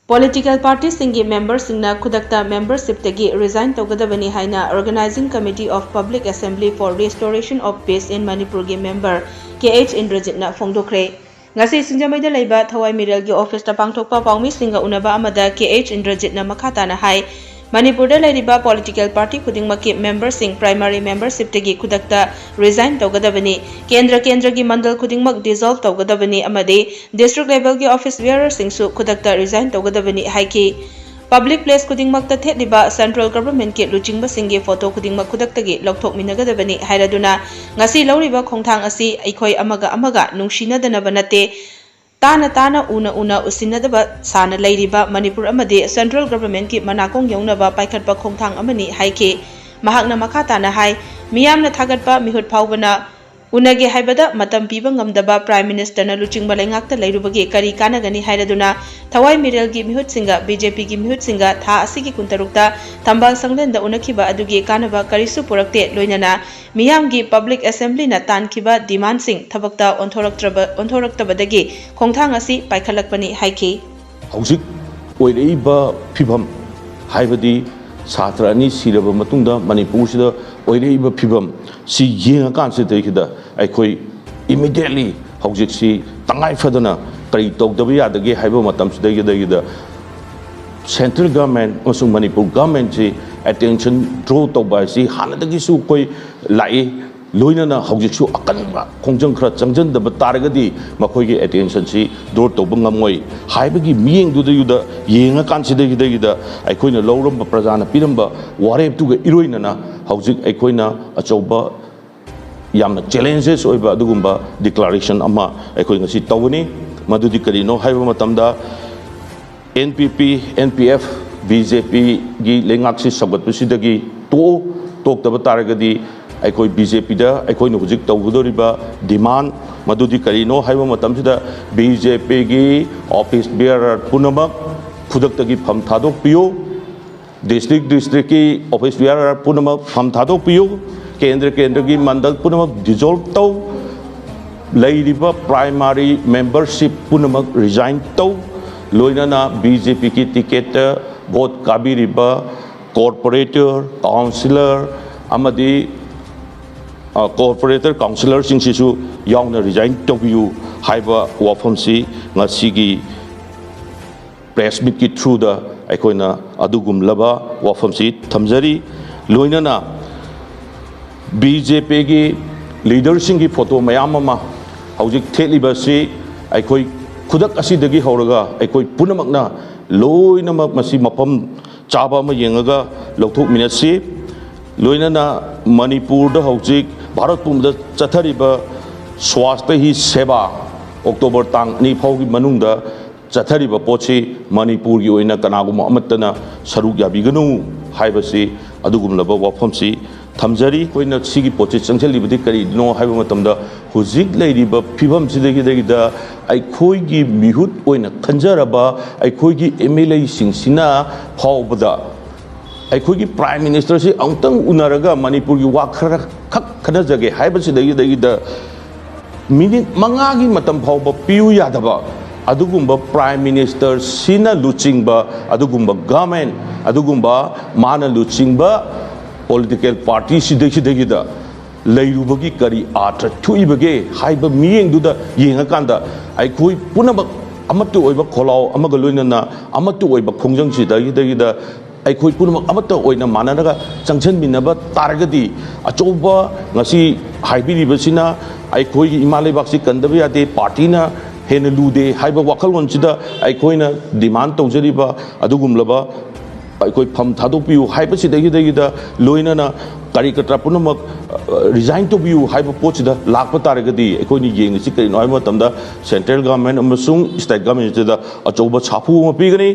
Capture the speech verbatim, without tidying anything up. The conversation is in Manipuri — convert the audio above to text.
ꯄꯣꯂꯤꯇꯤꯀꯦꯜ ꯄꯥꯔꯇꯤꯁꯤꯡꯒꯤ ꯃꯦꯝꯕꯔꯁꯤꯡꯅ ꯈꯨꯗꯛꯇ ꯃꯦꯝꯕꯔꯁꯤꯞꯇꯒꯤ ꯔꯤꯖꯥꯏꯟ ꯇꯧꯒꯗꯕꯅꯤ ꯍꯥꯏꯅ Organising Committee of Public Assembly for Restoration of Peace in Manipurꯒꯤ ꯃꯦꯝꯕꯔ ꯀꯦ ꯑꯩꯆ ꯏꯟꯗ꯭ꯔꯖꯤꯠꯅ ꯐꯣꯡꯗꯣꯛꯈ꯭ꯔꯦ꯫ ꯉꯁꯤ ꯁꯤꯡꯖꯃꯩꯗ ꯂꯩꯕ ꯊꯋꯥꯏ ꯃꯤꯔꯦꯜꯒꯤ ꯑꯣꯐꯤꯁꯇ ꯄꯥꯡꯊꯣꯛꯄ ꯄꯥꯎꯃꯤꯁꯤꯡꯒ ꯎꯅꯕ ꯑꯃꯗ ꯀꯦ ꯑꯩꯆ ꯏꯟꯗ꯭ꯔꯖꯤꯠꯅ ꯃꯈꯥ ꯇꯥꯅ ꯍꯥꯏ, ꯃꯅꯤꯄꯨꯔꯗ ꯂꯩꯔꯤꯕ ꯄꯣꯂꯤꯇꯤꯀꯦꯜ ꯄꯥꯔꯇꯤ ꯈꯨꯗꯤꯡꯃꯛꯀꯤ ꯃꯦꯝꯕꯔꯁꯤꯡ ꯄ꯭ꯔꯥꯏꯃꯥꯔꯤ ꯃꯦꯝꯕꯔꯁꯤꯞꯇꯒꯤ ꯈꯨꯗꯛꯇ ꯔꯤꯖꯥꯏꯟ ꯇꯧꯒꯗꯕꯅꯤ꯫ ꯀꯦꯟꯗ꯭ꯔ ꯀꯦꯟꯗ꯭ꯔꯒꯤ ꯃꯟꯗꯜ ꯈꯨꯗꯤꯡꯃꯛ ꯗꯤꯖꯣꯜꯚ ꯇꯧꯒꯗꯕꯅꯤ ꯑꯃꯗꯤ ꯗꯤꯁꯇ꯭ꯔꯤꯛ ꯂꯦꯚꯦꯜꯒꯤ ꯑꯣꯐꯤꯁ ꯕꯤꯌꯔꯔꯁꯤꯡꯁꯨ ꯈꯨꯗꯛꯇ ꯔꯤꯖꯥꯏꯟ ꯇꯧꯒꯗꯕꯅꯤ ꯍꯥꯏꯈꯤ꯫ ꯄꯕ꯭ꯂꯤꯛ ꯄ꯭ꯂꯦꯁ ꯈꯨꯗꯤꯡꯃꯛꯇ ꯊꯦꯠꯂꯤꯕ ꯁꯦꯟꯇ꯭ꯔꯦꯜ ꯒꯚꯔꯟꯃꯦꯟꯠꯀꯤ ꯂꯨꯆꯤꯡꯕꯁꯤꯡꯒꯤ ꯐꯣꯇꯣ ꯈꯨꯗꯤꯡꯃꯛ ꯈꯨꯗꯛꯇꯒꯤ ꯂꯧꯊꯣꯛꯃꯤꯟꯅꯒꯗꯕꯅꯤ ꯍꯥꯏꯔꯗꯨꯅ, ꯉꯁꯤ ꯂꯧꯔꯤꯕ ꯈꯣꯡꯊꯥꯡ ꯑꯁꯤ ꯑꯩꯈꯣꯏ ꯑꯃꯒ ꯑꯃꯒ ꯅꯨꯡꯁꯤꯅꯗꯅꯕ ꯅꯠꯇꯦ, ꯇꯥꯅ ꯇꯥꯅ ꯎꯅ ꯎꯅ ꯎꯁꯤꯟꯅꯗꯕ ꯁꯥꯅ ꯂꯩꯔꯤꯕ ꯃꯅꯤꯄꯨꯔ ꯑꯃꯗꯤ ꯁꯦꯟꯇ꯭ꯔꯦꯜ ꯒꯚꯔꯟꯃꯦꯟꯠꯀꯤ ꯃꯅꯥꯀꯣꯡ ꯌꯧꯅꯕ ꯄꯥꯏꯈꯠꯄ ꯈꯣꯡꯊꯥꯡ ꯑꯃꯅꯤ ꯍꯥꯏꯈꯤ꯫ ꯃꯍꯥꯛꯅ ꯃꯈꯥ ꯇꯥꯅ ꯍꯥꯏ, ꯃꯤꯌꯥꯝꯅ ꯊꯥꯒꯠꯄ ꯃꯤꯍꯨꯠ ꯐꯥꯎꯕꯅ ꯎꯅꯒꯦ ꯍꯥꯏꯕꯗ ꯃꯇꯝ ꯄꯤꯕ ꯉꯝꯗꯕ ꯄ꯭ꯔꯥꯏꯝ ꯃꯤꯅꯤꯁꯇꯔꯅ ꯂꯨꯆꯤꯡꯕ ꯂꯩꯉꯥꯛꯇ ꯂꯩꯔꯨꯕꯒꯤ ꯀꯔꯤ ꯀꯥꯟꯅꯒꯅꯤ ꯍꯥꯏꯔꯗꯨꯅ ꯊꯋꯥꯏ ꯃꯤꯔꯦꯜꯒꯤ ꯃꯤꯍꯨꯠꯁꯤꯡꯒ ꯕꯤ ꯖꯦ ꯄꯤꯒꯤ ꯃꯤꯍꯨꯠꯁꯤꯡꯒ ꯊꯥ ꯑꯁꯤꯒꯤ ꯀꯨꯟꯇꯔꯨꯛꯇ ꯊꯝꯕꯥꯜ ꯁꯪꯂꯦꯟꯗ ꯎꯅꯈꯤꯕ ꯑꯗꯨꯒꯤ ꯀꯥꯟꯅꯕ ꯀꯔꯤꯁꯨ ꯄꯨꯔꯛꯇꯦ, ꯂꯣꯏꯅꯅ ꯃꯤꯌꯥꯝꯒꯤ ꯄꯕ꯭ꯂꯤꯛ ꯑꯦꯁꯦꯝꯕ꯭ꯂꯤꯅ ꯇꯥꯟꯈꯤꯕ ꯗꯤꯃꯥꯟꯁꯤꯡ ꯊꯕꯛꯇ ꯑꯣꯟꯊꯣꯔꯛꯇ꯭ꯔꯕ-, ꯑꯣꯟꯊꯣꯔꯛꯇꯕꯗꯒꯤ ꯈꯣꯡꯊꯥꯡ ꯑꯁꯤ ꯄꯥꯏꯈꯠꯂꯛꯄꯅꯤ ꯍꯥꯏꯈꯤ꯫ ꯍꯧꯖꯤꯛ ꯑꯣꯏꯔꯛꯏꯕ ꯐꯤꯕꯝ ꯍꯥꯏꯕꯗꯤ ꯁꯥꯇ꯭ꯔ ꯑꯅꯤ ꯁꯤꯔꯕ ꯃꯇꯨꯡꯗ ꯃꯅꯤꯄꯨꯔꯁꯤꯗ ꯑꯣꯏꯔꯛꯏꯕ ꯐꯤꯕꯝ ꯁꯤ ꯌꯦꯡꯉꯀꯥꯟꯁꯤꯗꯩꯁꯤꯗ ꯑꯩꯈꯣꯏ immediately ꯍꯧꯖꯤꯛꯁꯤ ꯇꯉꯥꯏ ꯐꯗꯅ ꯀꯔꯤ ꯇꯧꯗꯕ ꯌꯥꯗꯒꯦ ꯍꯥꯏꯕ ꯃꯇꯝꯁꯤꯗꯩꯗ ꯁꯦꯟꯇ꯭ꯔꯦꯜ ꯒꯚꯔꯟꯃꯦꯟꯠ ꯑꯃꯁꯨꯡ ꯃꯅꯤꯄꯨꯔ ꯒꯚꯔꯟꯃꯦꯟꯠꯁꯤ attention draw ꯇꯧꯕ ꯍꯥꯏꯁꯤ ꯍꯥꯟꯅꯗꯒꯤꯁꯨ ꯑꯩꯈꯣꯏ ꯂꯥꯛꯏ꯫ ꯂꯣꯏꯅꯅ ꯍꯧꯖꯤꯛꯁꯨ ꯑꯀꯟꯕ ꯈꯣꯡꯖꯪ ꯈꯔ ꯆꯪꯁꯤꯟꯗꯕ ꯇꯥꯔꯒꯗꯤ ꯃꯈꯣꯏꯒꯤ attention ꯁꯤ draw ꯇꯧꯕ ꯉꯝꯃꯣꯏ ꯍꯥꯏꯕꯒꯤ ꯃꯤꯠꯌꯦꯡꯗꯨꯗꯩꯗꯨꯗ ꯌꯦꯡꯉꯀꯥꯟꯁꯤꯗꯩꯗꯨꯗꯩꯗꯨꯗ ꯑꯩꯈꯣꯏꯅ ꯂꯧꯔꯝꯕ, ꯄ꯭ꯔꯖꯥꯅ ꯄꯤꯔꯝꯕ ꯋꯥꯔꯦꯞꯇꯨꯒ ꯏꯔꯣꯏꯅꯅ ꯍꯧꯖꯤꯛ ꯑꯩꯈꯣꯏꯅ ꯑꯆꯧꯕ ꯌꯥꯝꯅ challenges ꯑꯣꯏꯕ ꯑꯗꯨꯒꯨꯝꯕ declaration ꯑꯃ ꯑꯩꯈꯣꯏ ꯉꯁꯤ ꯇꯧꯒꯅꯤ꯫ ꯃꯗꯨꯗꯤ ꯀꯔꯤꯅꯣ ꯍꯥꯏꯕ ꯃꯇꯝꯗ, N P P, N P F, B J P ꯒꯤ ꯂꯩꯉꯥꯛꯁꯤ ꯁꯧꯒꯠꯄꯁꯤꯗꯒꯤ ꯇꯣꯛꯎ, ꯇꯣꯛꯇꯕ ꯇꯥꯔꯒꯗꯤ ꯑꯩꯈꯣꯏ B J P ꯗ ꯑꯩꯈꯣꯏꯅ ꯍꯧꯖꯤꯛ ꯇꯧꯒꯗꯧꯔꯤꯕ demand ꯃꯗꯨꯗꯤ ꯀꯔꯤꯅꯣ ꯍꯥꯏꯕ ꯃꯇꯝꯁꯤꯗ, B J P ꯒꯤ office bearer ꯄꯨꯝꯅꯃꯛ ꯈꯨꯗꯛꯇꯒꯤ ꯐꯝ ꯊꯥꯗꯣꯛꯄꯤꯌꯨ꯫ ꯗꯤꯁꯇ꯭ꯔꯤꯛ ꯗꯤꯁꯇ꯭ꯔꯤꯛꯀꯤ ꯑꯣꯐꯤꯁ ꯕꯤꯌꯥꯔ ꯄꯨꯝꯅꯃꯛ ꯐꯝ ꯊꯥꯗꯣꯛꯄꯤꯌꯨ꯫ ꯀꯦꯟꯗ꯭ꯔ ꯀꯦꯟꯗ꯭ꯔꯒꯤ ꯃꯟꯗꯜ ꯄꯨꯝꯅꯃꯛ ꯗꯤꯖꯣꯜꯕ ꯇꯧ꯫ ꯂꯩꯔꯤꯕ ꯄ꯭ꯔꯥꯏꯃꯥꯔꯤ ꯃꯦꯝꯕꯔꯁꯤꯞ ꯄꯨꯝꯅꯃꯛ ꯔꯤꯖꯥꯏꯟ ꯇꯧ꯫ ꯂꯣꯏꯅꯅ ꯕꯤ ꯖꯦ ꯄꯤꯒꯤ ꯇꯤꯀꯦꯠꯇ ꯚꯣꯠ ꯀꯥꯕꯤꯔꯤꯕ ꯀꯣꯔꯄꯣꯔꯦꯇꯔ, ꯀꯥꯎꯟꯁꯤꯂꯔ ꯑꯃꯗꯤ ꯀꯣꯔꯄꯣꯔꯦꯇꯔ, ꯀꯥꯎꯟꯁꯤꯂꯔꯁꯤꯡꯁꯤꯁꯨ ꯌꯥꯎꯅ ꯔꯤꯖꯥꯏꯟ ꯇꯧꯕꯤꯌꯨ ꯍꯥꯏꯕ ꯋꯥꯐꯝꯁꯤ ꯉꯁꯤꯒꯤ ꯄ꯭ꯔꯦꯁ ꯃꯤꯠꯀꯤ ꯊ꯭ꯔꯨꯗ ꯑꯩꯈꯣꯏꯅ ꯑꯗꯨꯒꯨꯝꯂꯕ ꯋꯥꯐꯝꯁꯤ ꯊꯝꯖꯔꯤ꯫ ꯂꯣꯏꯅꯅ ꯕꯤ ꯖꯦ ꯄꯤꯒꯤ ꯂꯤꯗꯔꯁꯤꯡꯒꯤ ꯐꯣꯇꯣ ꯃꯌꯥꯝ ꯑꯃ ꯍꯧꯖꯤꯛ ꯊꯦꯠꯂꯤꯕꯁꯤ ꯑꯩꯈꯣꯏ ꯈꯨꯗꯛ ꯑꯁꯤꯗꯒꯤ ꯍꯧꯔꯒ ꯑꯩꯈꯣꯏ ꯄꯨꯝꯅꯃꯛꯅ ꯂꯣꯏꯅꯃꯛ ꯃꯁꯤ ꯃꯐꯝ ꯆꯥꯕ ꯑꯃ ꯌꯦꯡꯉꯒ ꯂꯧꯊꯣꯛꯃꯤꯟꯅꯁꯤ꯫ ꯂꯣꯏꯅꯅ ꯃꯅꯤꯄꯨꯔꯗ ꯍꯧꯖꯤꯛ ꯚꯥꯔꯠ ꯄꯨꯝꯕꯗ ꯆꯠꯊꯔꯤꯕ ꯁ꯭ꯋꯥꯁꯇ ꯍꯤ ꯁꯦꯕꯥ ꯑꯣꯛꯇꯣꯕꯔ ꯇꯥꯡ ꯑꯅꯤ ꯐꯥꯎꯒꯤ ꯃꯅꯨꯡꯗ ꯆꯠꯊꯔꯤꯕ ꯄꯣꯠꯁꯤ ꯃꯅꯤꯄꯨꯔꯒꯤ ꯑꯣꯏꯅ ꯀꯅꯥꯒꯨꯝꯕ ꯑꯃꯠꯇꯅ ꯁꯔꯨꯛ ꯌꯥꯕꯤꯒꯅꯨ ꯍꯥꯏꯕꯁꯤ ꯑꯗꯨꯒꯨꯝꯂꯕ ꯋꯥꯐꯝꯁꯤ ꯊꯝꯖꯔꯤ꯫ ꯑꯩꯈꯣꯏꯅ ꯁꯤꯒꯤ ꯄꯣꯠꯁꯤ ꯆꯪꯁꯤꯜꯂꯤꯕꯗꯤ ꯀꯔꯤꯅꯣ ꯍꯥꯏꯕ ꯃꯇꯝꯗ ꯍꯧꯖꯤꯛ ꯂꯩꯔꯤꯕ ꯐꯤꯕꯝꯁꯤꯗꯒꯤꯗ ꯑꯩꯈꯣꯏꯒꯤ ꯃꯤꯍꯨꯠ ꯑꯣꯏꯅ ꯈꯟꯖꯔꯕ ꯑꯩꯈꯣꯏꯒꯤ ꯑꯦꯝ ꯑꯦꯜ ꯑꯦꯁꯤꯡꯁꯤꯅ ꯐꯥꯎꯕꯗ ꯑꯩꯈꯣꯏꯒꯤ ꯄ꯭ꯔꯥꯏꯝ ꯃꯤꯅꯤꯁꯇꯔꯁꯤ ꯑꯃꯨꯛꯇꯪ ꯎꯅꯔꯒ ꯃꯅꯤꯄꯨꯔꯒꯤ ꯋꯥ ꯈꯔ ꯈꯛ ꯈꯟꯅꯖꯒꯦ ꯍꯥꯏꯕꯁꯤꯗꯒꯤꯗ ꯃꯤꯅꯤꯠ ꯃꯉꯥꯒꯤ ꯃꯇꯝ ꯐꯥꯎꯕ ꯄꯤꯌꯨ ꯌꯥꯗꯕ ꯑꯗꯨꯒꯨꯝꯕ ꯄ꯭ꯔꯥꯏꯝ ꯃꯤꯅꯤꯁꯇꯔꯁꯤꯅ ꯂꯨꯆꯤꯡꯕ ꯑꯗꯨꯒꯨꯝꯕ ꯒꯚꯔꯟꯃꯦꯟ, ꯑꯗꯨꯒꯨꯝꯕ ꯃꯥꯅ ꯂꯨꯆꯤꯡꯕ ꯄꯣꯂꯤꯇꯤꯀꯦꯜ ꯄꯥꯔꯇꯤꯁꯤꯗꯒꯤꯗ ꯂꯩꯔꯨꯕꯒꯤ ꯀꯔꯤ ꯑꯥꯔꯊ ꯊꯣꯛꯏꯕꯒꯦ ꯍꯥꯏꯕ ꯃꯤꯠꯌꯦꯡꯗꯨꯗ ꯌꯦꯡꯉꯀꯥꯟꯗ ꯑꯩꯈꯣꯏ ꯄꯨꯝꯅꯃꯛ ꯑꯃꯠꯇ ꯑꯣꯏꯕ ꯈꯣꯜꯂꯥꯎ ꯑꯃꯒ ꯂꯣꯏꯅꯅ ꯑꯃꯠꯇ ꯑꯣꯏꯕ ꯈꯣꯡꯖꯪꯁꯤꯗꯒꯤꯗ ꯑꯩꯈꯣꯏ ꯄꯨꯝꯅꯃꯛ ꯑꯃꯠꯇ ꯑꯣꯏꯅ ꯃꯥꯟꯅꯔꯒ ꯆꯪꯁꯤꯟꯃꯤꯟꯅꯕ ꯇꯥꯔꯒꯗꯤ ꯑꯆꯧꯕ ꯉꯁꯤ ꯍꯥꯏꯕꯤꯔꯤꯕꯁꯤꯅ ꯑꯩꯈꯣꯏꯒꯤ ꯏꯃꯥ ꯂꯩꯕꯥꯛꯁꯤ ꯀꯟꯗꯕ ꯌꯥꯗꯦ, ꯄꯥꯔꯇꯤꯅ ꯍꯦꯟꯅ ꯂꯨꯗꯦ ꯍꯥꯏꯕ ꯋꯥꯈꯜꯂꯣꯟꯁꯤꯗ ꯑꯩꯈꯣꯏꯅ ꯗꯤꯃꯥꯟ ꯇꯧꯖꯔꯤꯕ ꯑꯗꯨꯒꯨꯝꯂꯕ ꯑꯩꯈꯣꯏ ꯐꯝ ꯊꯥꯗꯣꯛꯄꯤꯌꯨ ꯍꯥꯏꯕꯁꯤꯗꯒꯤꯗꯒꯤꯗ ꯂꯣꯏꯅꯅ ꯀꯔꯤ ꯀꯇ꯭ꯔꯥ ꯄꯨꯝꯅꯃꯛ ꯔꯤꯖꯥꯏꯟ ꯇꯧꯕꯤꯌꯨ ꯍꯥꯏꯕ ꯄꯣꯠꯁꯤꯗ ꯂꯥꯛꯄ ꯇꯥꯔꯒꯗꯤ ꯑꯩꯈꯣꯏꯅ ꯌꯦꯡꯉꯤꯁꯤ ꯀꯔꯤꯅꯣ ꯍꯥꯏꯕ ꯃꯇꯝꯗ ꯁꯦꯟꯇ꯭ꯔꯦꯜ ꯒꯚꯔꯟꯃꯦꯟ ꯑꯃꯁꯨꯡ ꯁ꯭ꯇꯦꯠ ꯒꯚꯔꯟꯃꯦꯟꯁꯤꯗ ꯑꯆꯧꯕ ꯁꯥꯐꯨ ꯑꯃ ꯄꯤꯒꯅꯤ꯫